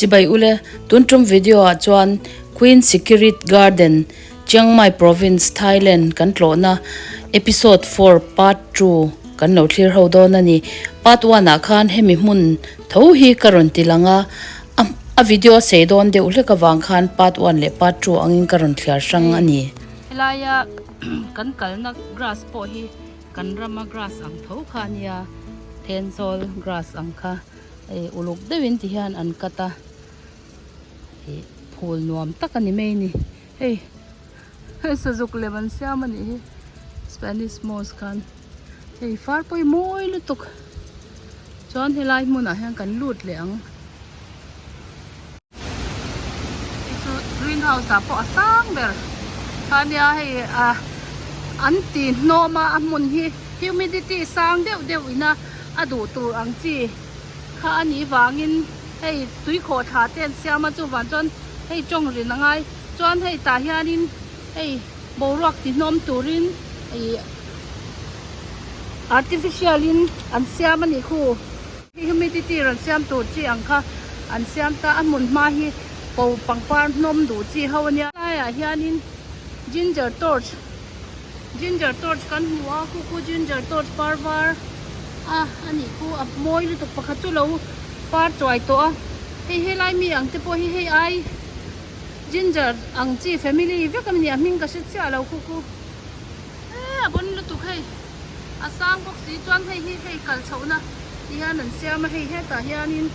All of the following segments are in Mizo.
Chibai ule, tun tum video ah chuan Queen Sikirit Garden, Chiang Mai Province, Thailand kan tlawhna episode 4 part 2 kan lo thlir ho dawn a ni. Part 1 ah khan hemi hmun tho hi ka rawn ti lang a, a video sei dawn deuh hlek avang khan part 1 leh part 2 angin ka rawn thliar hrang a ni. Helaia kan kalna grass pawh hi kan rama grass ang tho kha a nia, Thenzawl grass ang kha hei uluk deuhin ti hian an cut a, ih phul nuam tak a ni mai a ni. Hei hei sazuk lem an siam a nih hi Spanish moss khan hei far pawh hi mawi lutuk chuan helai hmunah hian kan lut leh ang hei chu green house ah pawh a sang ber kha nia hei ah an ti hnawm a a hmun hi humidity sang deuh deuh ina a duh tur ang chi kha a nih vangin hei tui khawh thla te an siam a chuvang chuan hei tawng rin a ngai chuan hei tah hianin hei boruak ti hnawm turin ih artificial in an siam a nih khu humidity rawn siam tur chi ang kha an siam ta a hmun hma hi ko pangpar hnawm duh chi ho a nia laiah hianin ginger torch ginger torch kan hmu a khu khu ginger torch par var a a nih khu a mawi lutuk pakhat chu lo par chuai tawh a hei helai mi ang te pawh hi hei ai ginger ang chi family vek a ni a hming ka hre chiah lo khu khu eee a bon lutuk hei a sang bawk si chuan hei hi hei kal chhoh na ti hian an siam a hei hetah hianin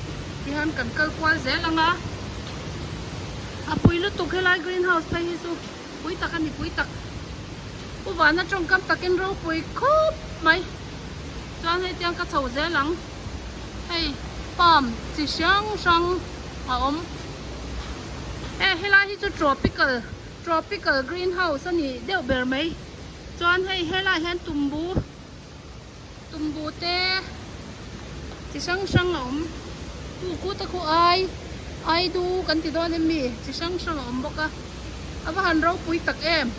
ti hian kan kal kual zel ang a a pui lutuk helai green house phei hi chu. Pui tak a ni pui tak. Pu Vana tawngkam takin ropui khawp mai. Chuan hei tiang ka chho zel ang. Hei palm chi hrang hrang a awm. Hei helai hi chu tropical tropical green house a ni deuh ber mai. Chuan hei helai hian tumbu tumbu te chi hrang hrang a awm. Khu khu te khu ai ai du kan ti dawn em mi chi hrang hrang a awm bawk a. A va han ropui tak em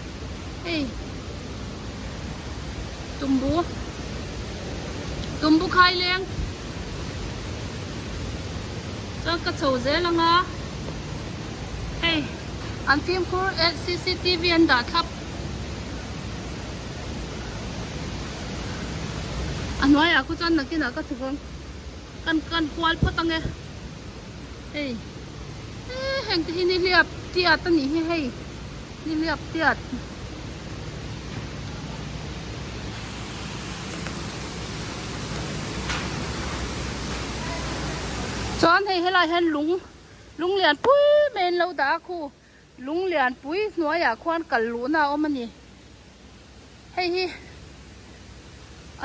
hei tumbu tumbu khai leng chuan ka chho zel anga hei an fimkhur e cctv an dah thlap a hnuaiah khu chuan nakinah ka chhuk ang kan kan kual phawt ange hei. Eee heng te hi nihliap tiat a nih hi hei nihliap tiat. Chuan hei helai hian lung lung lian pui mai an lo dah a khu lung lian pui hnuaiah khuan kal luhna a awm a ni hei hi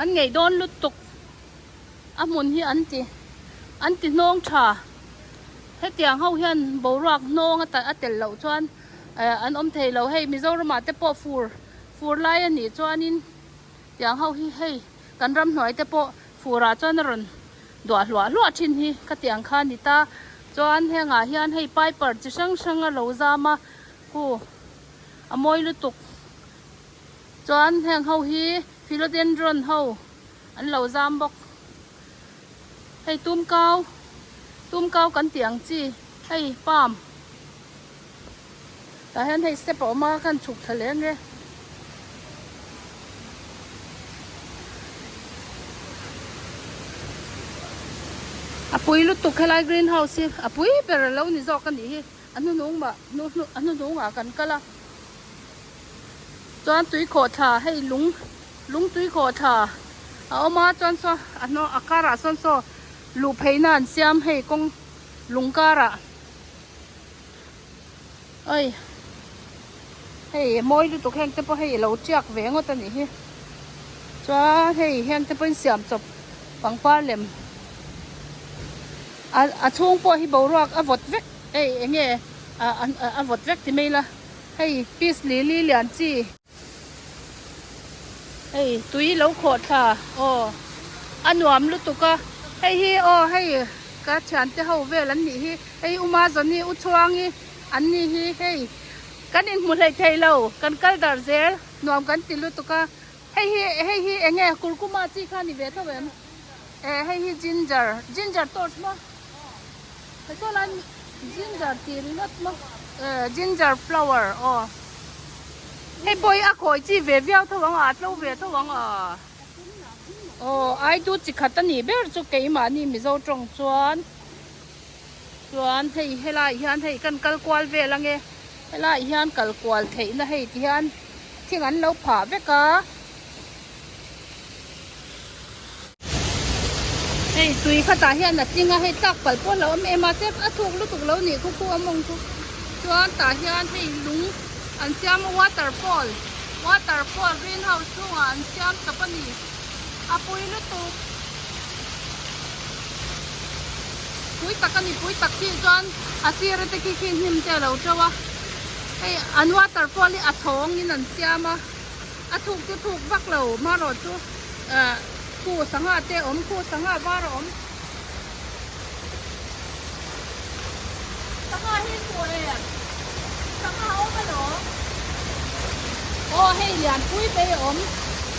an ngei dawn lutuk a hmun hi an ti an ti hnawng tha. Hetiang ho hian boruak hnawng a a tel loh chuan eh an awm thei lo hei Mizoramah te pawh fur fur lai a nih chuanin tiang ho hi hei kan ramhnuai te pawh furah chuan a rawn duah hluah hluah thin hi khatiang kha a ni ta chuan hengah hian hei piper chi hrang hrang a lo zam a khu a mawi lutuk chuan heng ho hi philodendron ho an lo zam bawk. Hei tumkau tumkau kan tih ang chi hei palm tah hian hei step a awm a khan chhuk thla leh ang e. A pui lutuk helai green house hi a pui ber a lo ni zawk a nih hi a hnuhnung mah a hnuhnung ah kan kal a chuan tui khawh thla hei lung. Lung tui khawh thla a awm a chuan saw a hnawh a karah sawn saw luh pheihna an siam hei kawng lung karah oi hei a mawi lutuk heng te pawh hei alo tiak ve ngawt a nih hi chuan hei heng te pawhin siam chawp pangpar lem a a chhung pawh hi boruak a vawt vek hei eng nge a vawt vek ti mai ila hei peace lily lian chi. Hei tui lo khawh thla aw a nuam lutuk a hei hi aw hei ka thiante ho vel an nih hi hei Uma Zawni U Chhuangi an ni hi hei kan inhmu hleih thei lo kan kal darh zel nuam kan ti lutuk a hei hi hei hi eng nge kurkuma chi kha ni ve tho em eh hei hi ginger ginger torch maw hei saw lai. Ginger tih ringawt maw eh ginger flower aw hei pawh hi a kawi chi ve viau tho ang a a tlo ve tho ang a aw aidu chi khat a nih ber chu keimahni mizo tawng chuan chuan hei helai hian hei kan kal kual vel ange helai hian kal kual theihna hei ti hian thing an lo phah vek a. Hei tui khatah hian a tling a, hei tlak palh pawh a lo awm em a, se a thuk lutuk lo nih khu khu a mawng chu. Chuan tah hian hei lung an siam a waterfall, waterfall green house chhungah an siam chawp a ni, a pui lutuk. Pui tak a ni, pui tak khi chuan a sir te khi khi hnim te a lo to a, hei an waterfall hi a chhawngin an siam a. A thuk chu thuk vak lo marawh chu ah khu sangha te a awm khu sangha var a awm. Sangha hi hmuh em? Sangha a awm alawm. Aw hei lianpui te hi a awm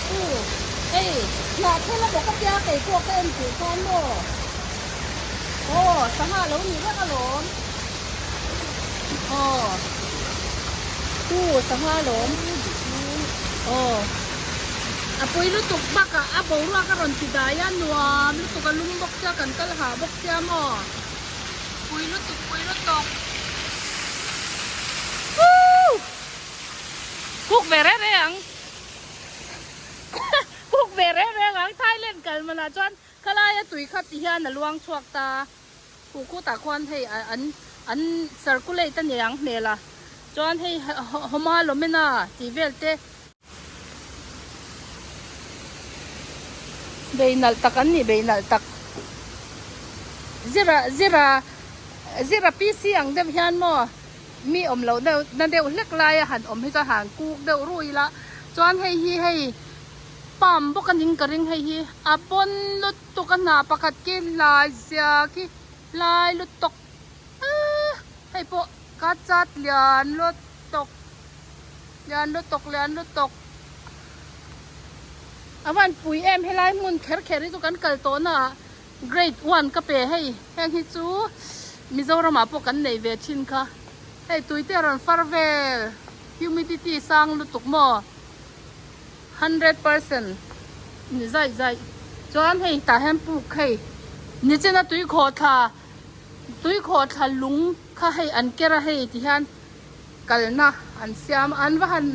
khu hei hnah thel a bawk a tia kei pawh ka en tih khan maw. Aw sangha a lo ni vek alawm. Aw khu sangha alawm. Aw a pui lutuk bakah a boruak a rawn ti dai a nuam lutuk a lum bawk sia kan kal hah bawk sia maw pui lutuk pui lutuk Woo kuk ve reng reng ang kuk ve reng reng ang Thailand kal manah chuan khalaia tui kha ti hian a luang chhuak ta. Khuh khutah khuan hei an an circulate a ni ang hmel a, chuan hei Homa Lomena tih vel te. Bei nalh tak an ni bei nalh tak. Zira zira zira PC ang deuh hian maw mi awm loh deuh na deuh hlek laia han awm hi chuan han kuk deuh rui ila chuan hei hi hei palm bawk a ning ka ring hei hi a pawn lut. Tuk a hnah pakhat khi lai zia khi lai lutuk aaa hei pawh ka chat lian lutuk lian lutuk lian lutuk a van pui em helai hmun kher kher hi chu kan kal tawh na ah grade one ka pe hei heng hi chu Mizoram ah pawh kan nei ve thin kha hei tui te a rawn far vel humidity sang lutuk maw. 100% ni zaih zaih chuan hei tah hian puk hei nichina tui khawhthla tui khawhthla lung kha hei an ker a hei ti hian kalna an siam a an va han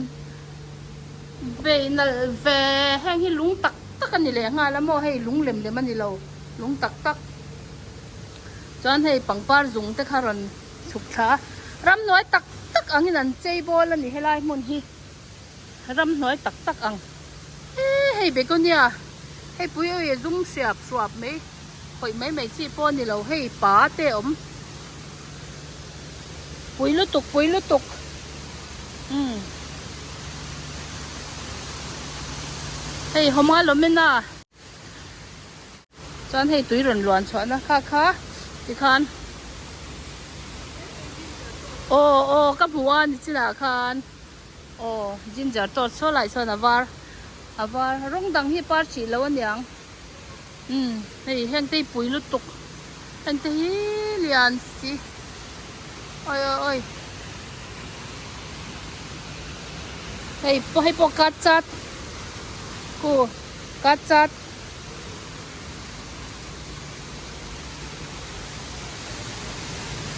vei nalh ve heng hi lung tak tak a ni leh nghal a maw hei lung lem lem a ni lo lung tak tak chuan hei pangpar zung te kha rawn chhuk thla a ramhnuai tak tak angin an chei bawl a ni helai hmun hi. Ramhnuai tak tak ang e hei begonia hei pui ui a zum hriap hruap mai khawih mai mai chi pawh a ni lo hei pa te a awm pui lutuk pui lutuk umm hei hawma lawmena chuan hei tui rawn luan chhuahna kha kha tikhan aw aw ka hmu a ni chinah khan. Aw ginger tawt saw lai chuan a var a var rawng dang hi par chih lo aniang umm hei heng te hi pui lutuk heng te hi lian si awi awi awi hei pawh hei pawh cut chat ku cut chat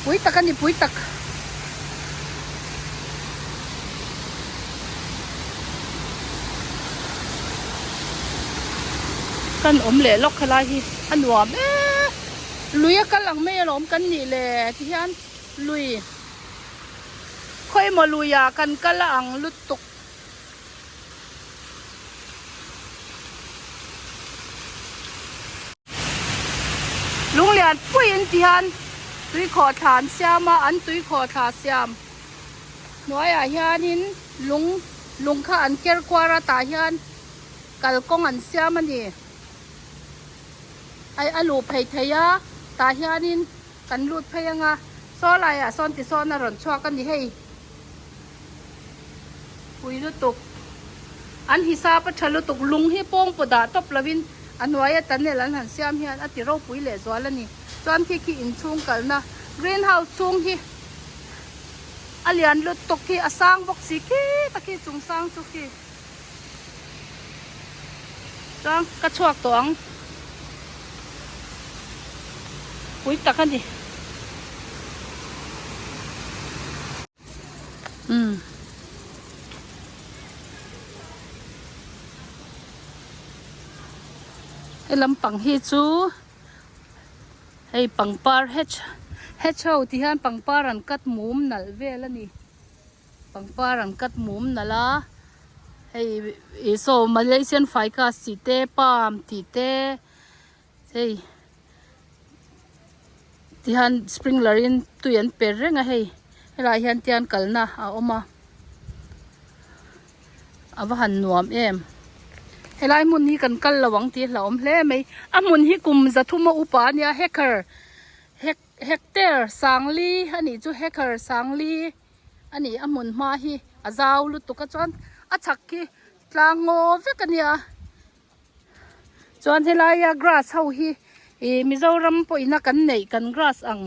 Pui tak a ni pui tak. Kan awm leh lawk helai hi a nuam e. Lui a kal ang mai alawm kan nih le ti hian lui khawimaw luiah kan kal a ang lutuk. Lunglian puiin ti hian tui khawhthla an siam a, an tui khawhthla siam hnuaiah hianin lung lung kha an ker kuar a tah hian kalkawng an siam a ni. Ai a luh phei thei a tah hianin kan lut phei anga saw laiah sawn tisawn a rawn chhuak a ni hei. Pui lutuk. An hisap a tha lutuk. Lung hi pawng paw dah tawp lovin a hnuaia tunnel an han siam hian a ti ropui leh zual a ni. Chuan khi khi inchhung kalna Green house chhung hi a lian lutuk hi a sang bawk si khi tak hi chung sang chu khi. Chuan ka chhuak tawh ang. Pui tak a ni. Umm. He lampang hi chu hei pangpar hetch hetch ho ti hian pangpar an cut mum nalh vel a ni. Pangpar an cut mum nalh a hei ih saw Malaysian ficus tih te palm tih te hei ti hian sprinkler in tui an per reng a hei helaiah hian tian kalna a awm a a va han nuam em helai hmun hi kan kal lo ang tih a hlauhawm hle mai a hmun hi kum zathum a upa a nia hacker hack. Hectare sangli a nih chu hectare sangli a ni a hmun hma hi a zau lutuk a chuan a chhak khi tlang ngaw vek a nia chuan helaia grass ho hi ih Mizoram pawhin a kan neih kan grass ang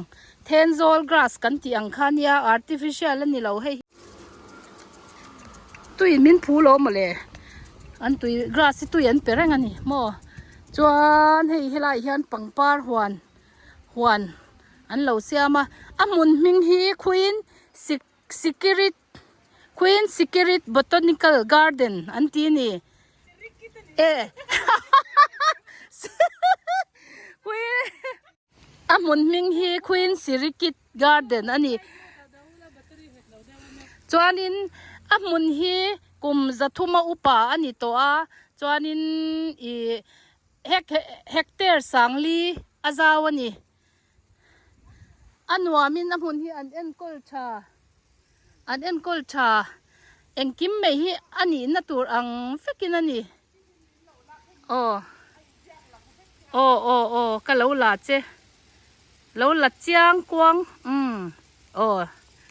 Thenzawl grass kan tih ang kha nia artificial a ni lo hei tui min phu lo mawle an tui grass hi tui an pe reng a ni maw chuan hei helaiah hian pangpar huan. huan an lo siam a a hmun hming hi Queen Sikirit Queen Sikirit Botanical Garden an ti a ni e a hmun hming hi Queen Sirikit Garden a ni chuanin a hmun hi kum zathuma upa a ni tawh a chuanin ih. Hek hectare sangli a zau a ni. A nuamin a hmun hi an enkawl tha an enkawl tha engkim mai hi a nihna tur ang vekin a ni. Aw aw aw aw ka lo la che lo la chiang kuang umm aw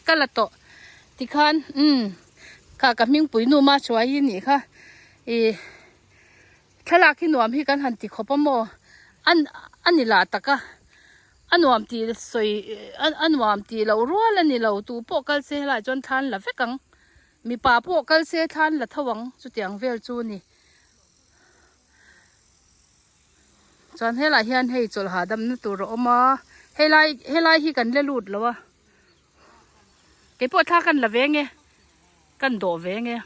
ka la tawh tikhan umm kha ka hmingpui nu ma hruai hi nih kha ih. Thlalak hi nuam hi kan han ti khawp a maw? A ni lah tak a, a nuam tih sawi a nuam tih loh rual a ni lo, tu pawh kal se helaiah chuan thlan la vek ang, mipa pawh kal se thlan la tho ang chutiang vel chu a ni. Chuan helaiah hian hei chawlh hahdamna tur a awm a, helai helai hi kan la lut lo a, keipawh thla kan la ve nge. Kan dawh ve nge.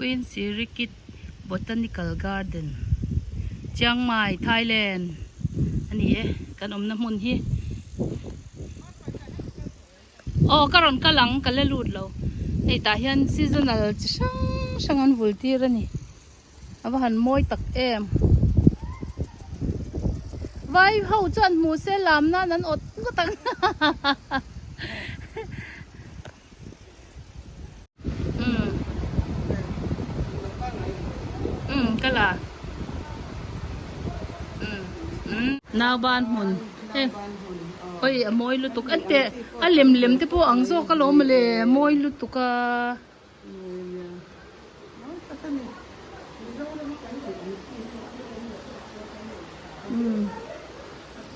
Queen Sirikit Botanical Garden, Chiang Mai, Thailand a ni e kan awmna hmun hi. Aw ka rawn kal ang ka la lut lo hei tah hian seasonal chi hrang hrang an vul tir a ni a va han mawi tak em vai ho chuan hmu se lam nan an awt ngawt ang umm umm ka la umm umm nauban hmun heng. Oi a mawi lutuk a teh a lem lem te pawh ang zawk alawm mawle mawi lutuk a.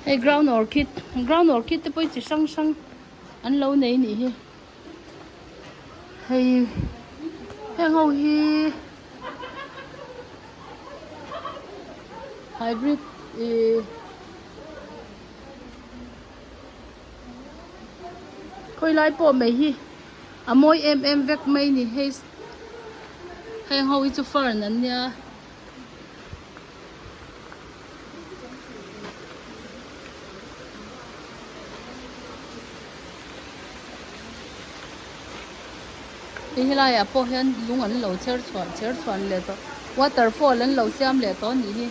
Hei ground orchid ground orchid te pawh hi chi hrang hrang an lo nei nih hi hei heng ho hi hybrid ih. Khawi lai pawh mai hi a mawi em em vek mai ni hei heng ho hi chu fern an nia. Hei helaiah pawh hian lung an lo chher chhuah chher chhuan leh tawh waterfall an lo siam leh tawh a nih hi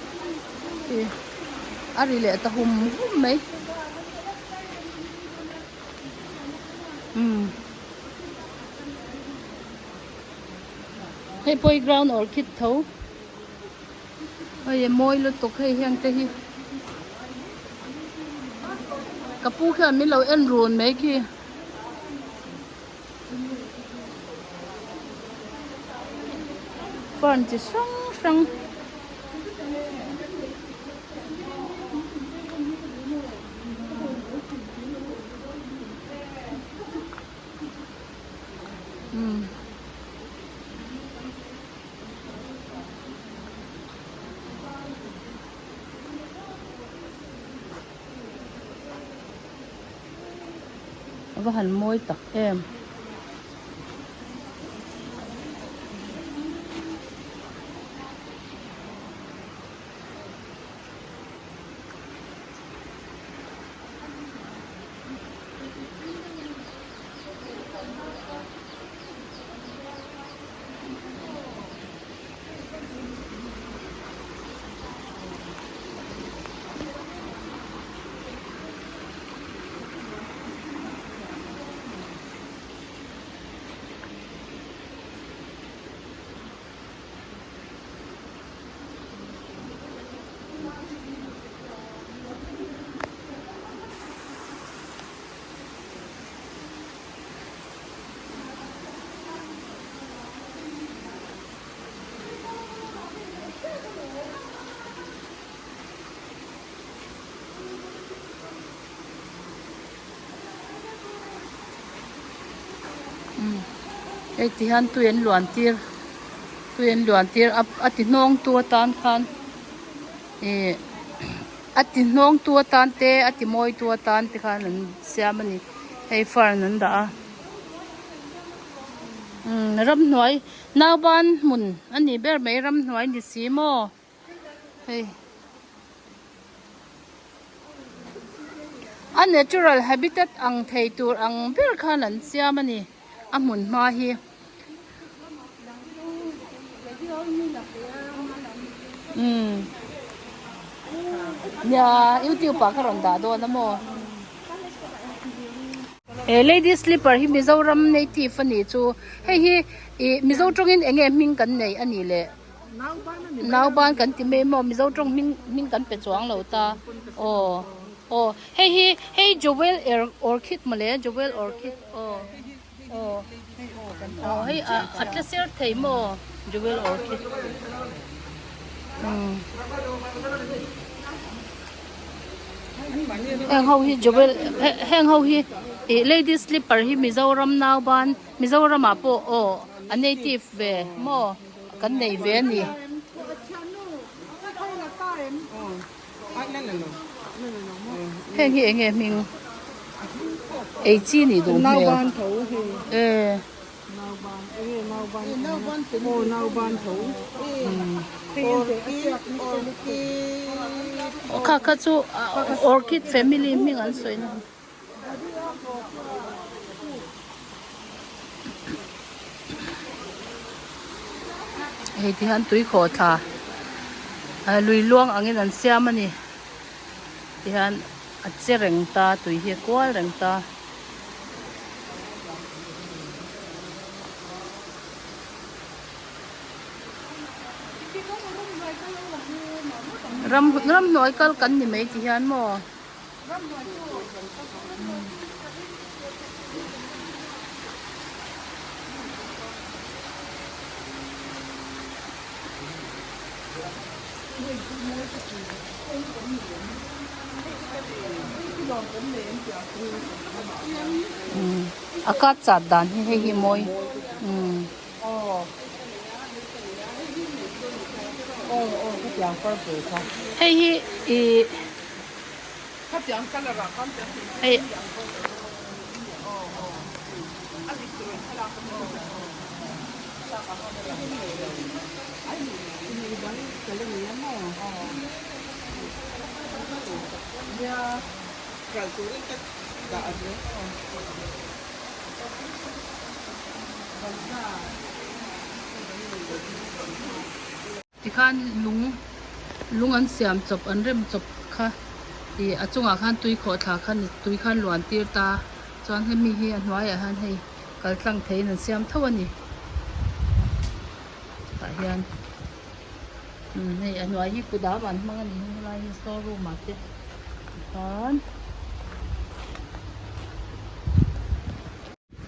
ih a ri leh ta hum hum mai umm hei pawh hi ground orchid tho hei a mawi lutuk hei heng te hi ka pu khian min lo en run mai khi. Fern chi hrang hrang. Umm. A va han mawi tak em. Hei ti hian tui an luan tir tui an luan tir a a ti hnawng tu atan khan ih a ti hnawng tu atan te a ti mawi tu atan te khan an siam a ni hei fern an dah a umm ramhnuai nauban hmun a nih ber mai ramhnuai ni si maw hei. A natural habitat ang thei tur ang ber khan an siam a ni a hmun hma hi. Umm nia youtube ah ka rawn dah dawn a maw. He lady slipper hi Mizoram native a nih chu hei hi ih Mizo tawngin eng nge hming kan neih a nih le. Nauban kan ti mai maw Mizo tawng hming hming kan pe chuang lo ta aw aw hei hi hei Jewel orchid mawle Jewel orchid aw aw aw hei a a tla ser thei maw Jewel orchid umm heng ho hi Jewel heng ho hi ih lady slipper hi Mizoram nauban Mizoram ah pawh aw a native ve maw. Kan nei ve a ni. Heng hi enge hming? Ei chi nih duh hmel. E. Kha kha chu orchid family hming an sawi na. Hei ti hian tui khawh thla ah lui luang angin an siam a ni tihian a che reng ta tui hi a kual reng ta. Ram ramhnuai kal kan ni mai ti hian maw. A kat chat dan hi hei hi mawi umm. Hei hi ih. Hei Tikhan lung lung an siam chawp an rem chawp kha ih a chungah khan tui khawh thla khan tui khan luan tir ta chuan hemi hi a hnuaiah hian hei kal tlang theiin an siam tho a ni tah hian umm hei a hnuai hi kudam an hmang a ni helai hi store room ah te tikhan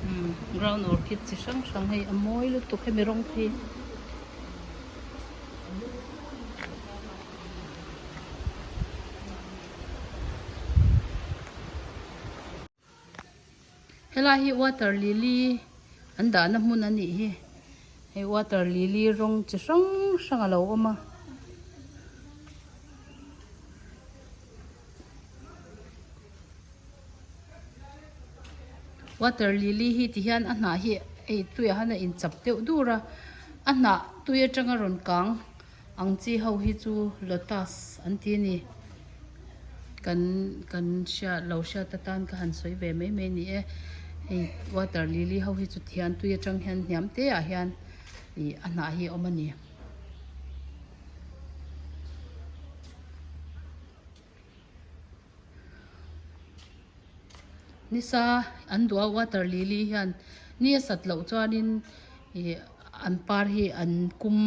umm ground orchid chi hrang hrang hei a mawi lutuk hemi rawng phei. Helai hi water lily an dahna hmun a nih hi hei water lily rawng chi hrang hrang a lo awm a. Water lily hi ti hian a hnah hi hei tuiah hian a inchap deuh dur a a hnah tui atanga rawn kang ang chi ho hi chu lotus an ti a ni kan kan hriat lo hriat atan ka han sawi ve mai mai a ni e hei water lily ho hi chu ti hian tui atang hian hniam te ah hian ih a hnah hi a awm a ni. Nisa an duh a water lily hian ni a sat loh chuanin ih an par hi an kum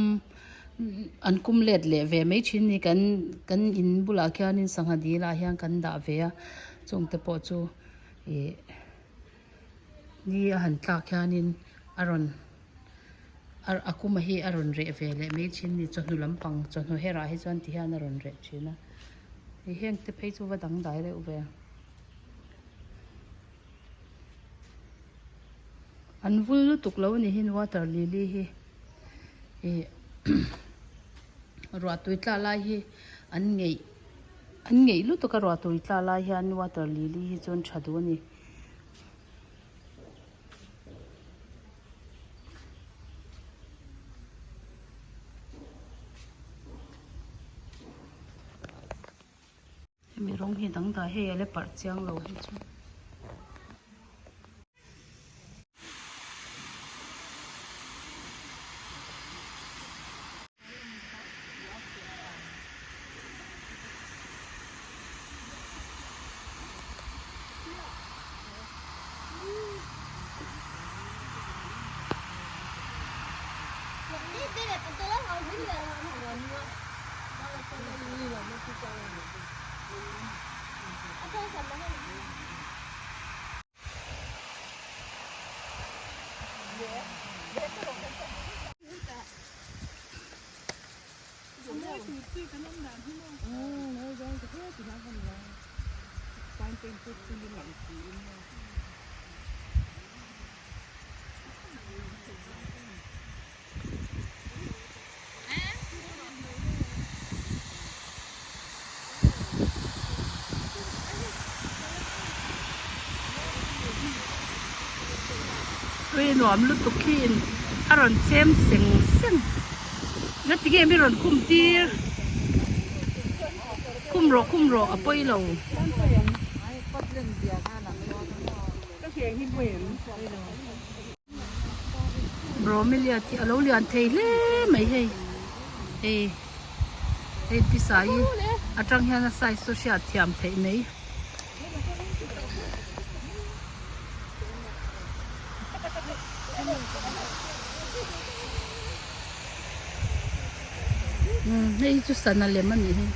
an kum let leh ve mai thin a ni kan kan in bulah khianin sangha dil ah hian kan dah ve a chung te pawh chu ih ni a han tlak hianin a rawn a kum a hi a rawn reh ve leh mai thin a ni chawhnu lampang chawhnu herah hi chuan ti hian a rawn reh thin a hei heng te phei chu va dangdai reuh ve an vul lutuk lo a ni hin water lily hi ih ruah tui tla lai hi an ngeih an ngeih lutuk a ruah tui tla lai hian water lily hi chuan tha duh a ni. Hemi rawng hi dangdai hei a la parh chiang lo hi chu. Tui nuam lutuk khi in a rawn chem seng seng nga tinge mi rawn khum tir khum rawh khum rawh a pawi lo. Bromelia hi a lo lian thei hle mai hei hei hei pisa hi atang hian a size chu hriat thiam theih mai. Hei hi chu sana lem a nih hi.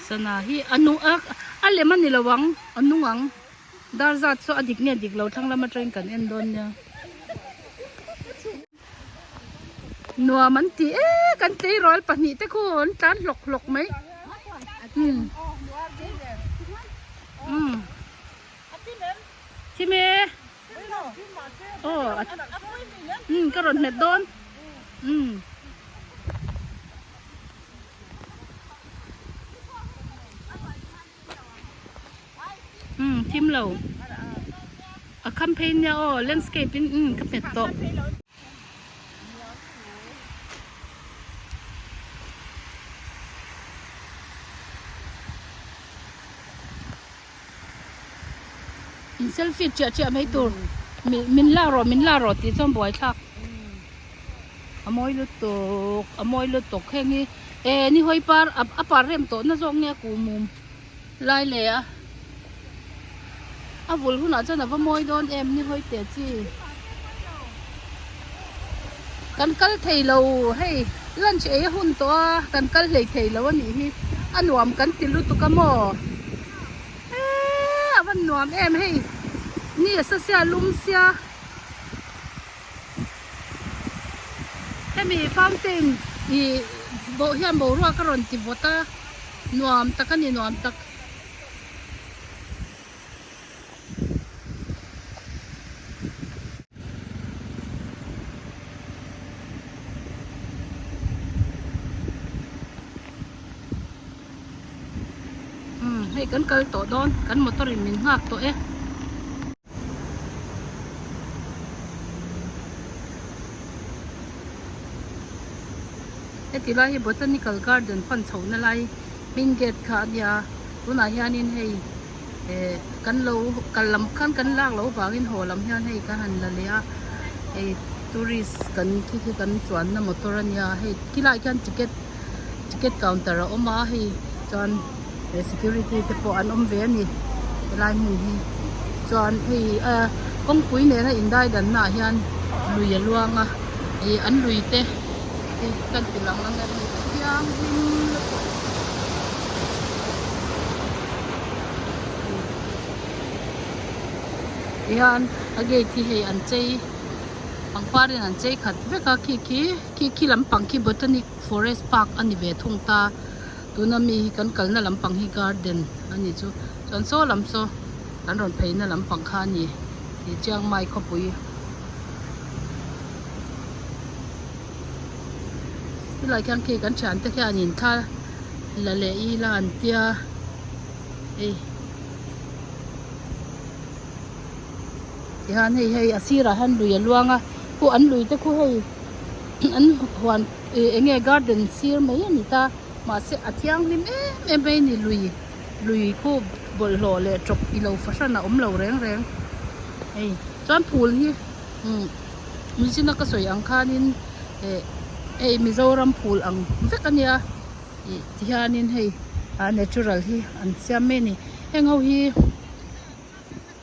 Sana hi a nung a a lem a ni lo ang a nung ang dar zat saw a dik nge dik lo thlang lam atangin kan en dawn nia. Nuam an ti e kan tleirawl pahnih te khu an tlan hlawk hlawk mai umm umm thim e aw umm ka rawn hmet dawn umm. Umm thim lo a kham phei nia aw landscape in umm ka hmet tawh. In selfie chiah chiah mai tur min lak rawh min lak rawh tih chuan buai thlak a mawi lutuk a mawi lutuk heng hi eh ni hawi par a par rem tawh na zawk nge a kuh mum lai leh a a vul hunah chuan a va mawi dawn em ni hawi teh chi kan kal thei lo hei lunch ei a hun tawh a kan kal hlei thei lo a nih hi a nuam kan ti lutuk a maw. Eee a van nuam em hei ni a sa sia lum sia. Hemi fountain ih boh hian boruak a rawn ti vawt a, nuam tak a ni nuam tak. Umm hei kan kal tawh dawn kan motor in min nghak tawh e. Heti lai hi botanical garden pan chho na lai main gate kha a nia tunah hianin hei eh kan lo kal lam khan kan lak loh vangin haw lam hian hei ka han la leh a hei tourist kan khi khi kan chuanna motor a nia hei khilaiah khian ticket ticket counter a awm a hei chuan he security te pawh an awm ve a ni helai hmun hi chuan hei ah kawngpui nena indai danna ah hian lui a luang a ih an lui te hi kan ti lang ang e hei a thianghlim lutuk. Tihian a gate hi hei an chei pangpar in an chei khat vek a khi khi khi khi lampang khi botanic forest park a ni ve thung ta tuna mi hi kan kalna lampang hi garden a ni chu chuan saw lam saw kan rawn phei na lampang kha a ni ih Chiang Mai khawpui tilai khian khi kan thiante khian in thla la leh ila an tia hei tihian hei hei a sirah hian lui a luang a khu an lui te khu hei an huan ih eng nge garden sir mai a ni ta mahse a thianghlim em em mai a ni lui lui khu bawlhhlawh leh tawp ilo fahran a awm lo reng reng hei chuan phul hi umm michina ka sawi ang khanin eh hei Mizoram phul ang vek a nia ih tihianin hei a natural hi an siam mai a ni heng ho hi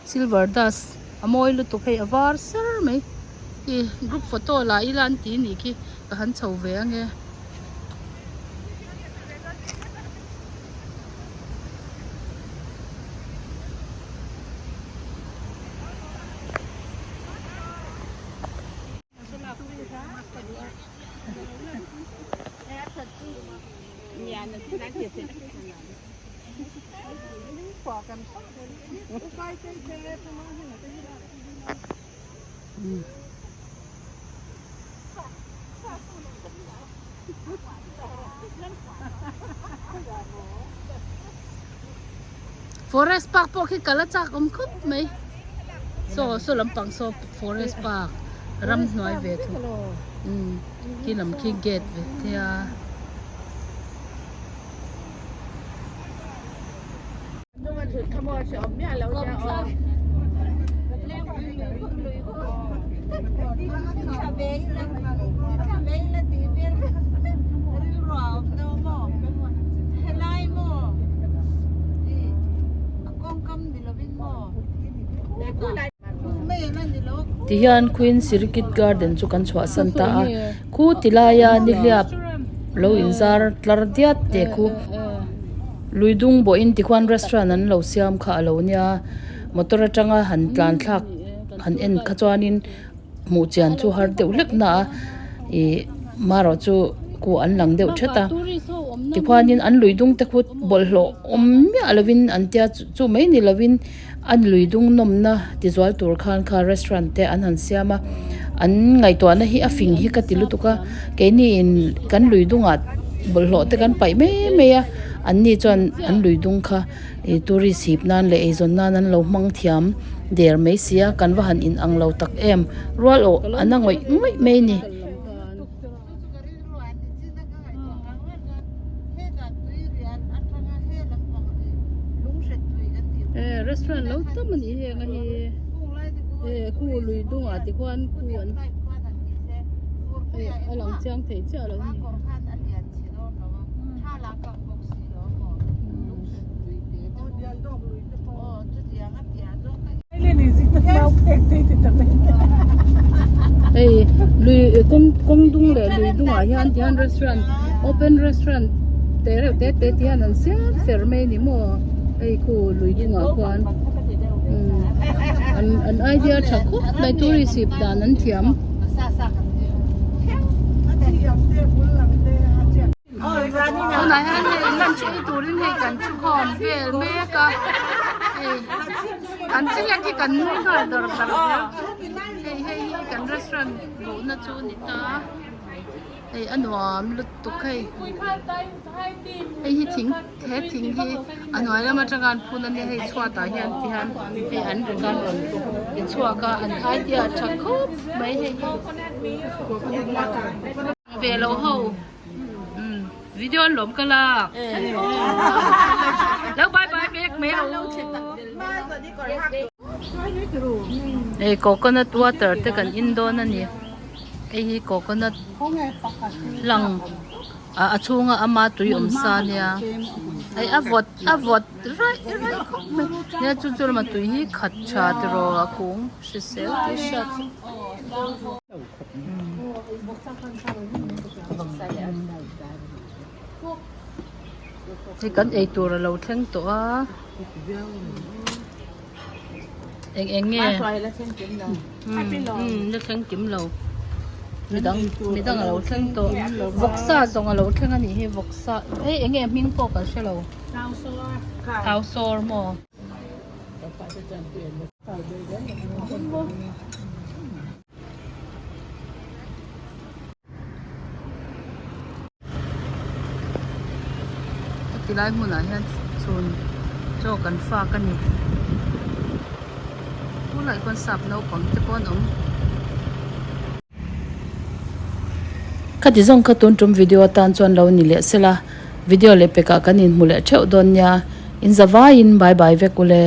silver dust a mawi lutuk hei a var ser mai ih group photo la ila an ti nih khi ka han chho ve ange. Forest park pawh khi kal a chak awm khawp mai saw saw lampang saw forest park ramhnuai ve thung umm khi lam khi gate ve te a. Tihian Queen Sirikit Garden chu kan chhuahsan ta a khu tilaia nihliap lo inzar tlar diat te khu lui dung bawhin tikhuan restaurant an lo siam kha a lo nia motor atanga han tlan thlak han en kha chuanin hmuh chian chu har deuh hlek na a ih marawh chu ku an lang deuh thet a tikhuanin an lui dung te khu bawlhhlawh awm miah lovin an tia chu mai ni lovin an lui dung nawmna tizual tur khan kha restaurant te an han siam a an ngaihtuahna hi a fing hi ka ti lutuk a keini in kan lui dungah bawlhhlawh te kan paih mai mai a an ni chuan an lui dung kha. Ih tourist hip nan leh eizawn nan an lo hmang thiam der mai si a kan va han in ang lo tak em rual awh an a ngawih ngawih mai a ni. Restaurant lo tam a nih heng a hi khu lui dungah te khuan khu an a lang chiang thei chiah lo a ni. Hei lui kawng kawng dung leh lui dungah hian tihian restaurant open restaurant te reuh te te te hian an siam ser mai a ni maw hei khu lui dungah khuan umm an an idea tha khawp mai tourist hip dan an thiam. Tunah hian hei lunch ei turin hei kan thu khawm vel mek a hei an chiang khi kan nui nghal dawr dawr zel hei hei hi kan restaurant luhna chu a ni ta hei a nuam lutuk hei hei hi thing he thing hi a hnuai lam atanga an phun ania hei chhuatah hian ti hian hei an rawn rawn ti chhuak a an idea a tha khawp mai hei hi. Ve lo ho umm video an lawm ka lak lo bye bye vek mai rawh u hei coconut water te kan in dawn a ni hei hi coconut hlang ah a chhunga ama tui awm sa ania hei a vawt a vawt raih raih khawp mai nia chu chu lama tui hi khat tha tiraw a kung hrisel tih hriat. Hei kan eitur a lo thleng tawh a eng eng nge umm la thleng kim lo midang midang a lo thleng tawh vawksa zawng a lo thleng a nih hi vawksa hei eng nge hming pawh kan hre lo thau sawr maw. Heti lai hmunah hian chhun chaw kan fak a ni. Tunah hian sap naupang te pawh an awm. Khati zawng kha tun tum video atan chuan lo ni leh sela video leh pekah kan inhmu leh theuh dawn nia. Inzavaiin bye bye vek ule.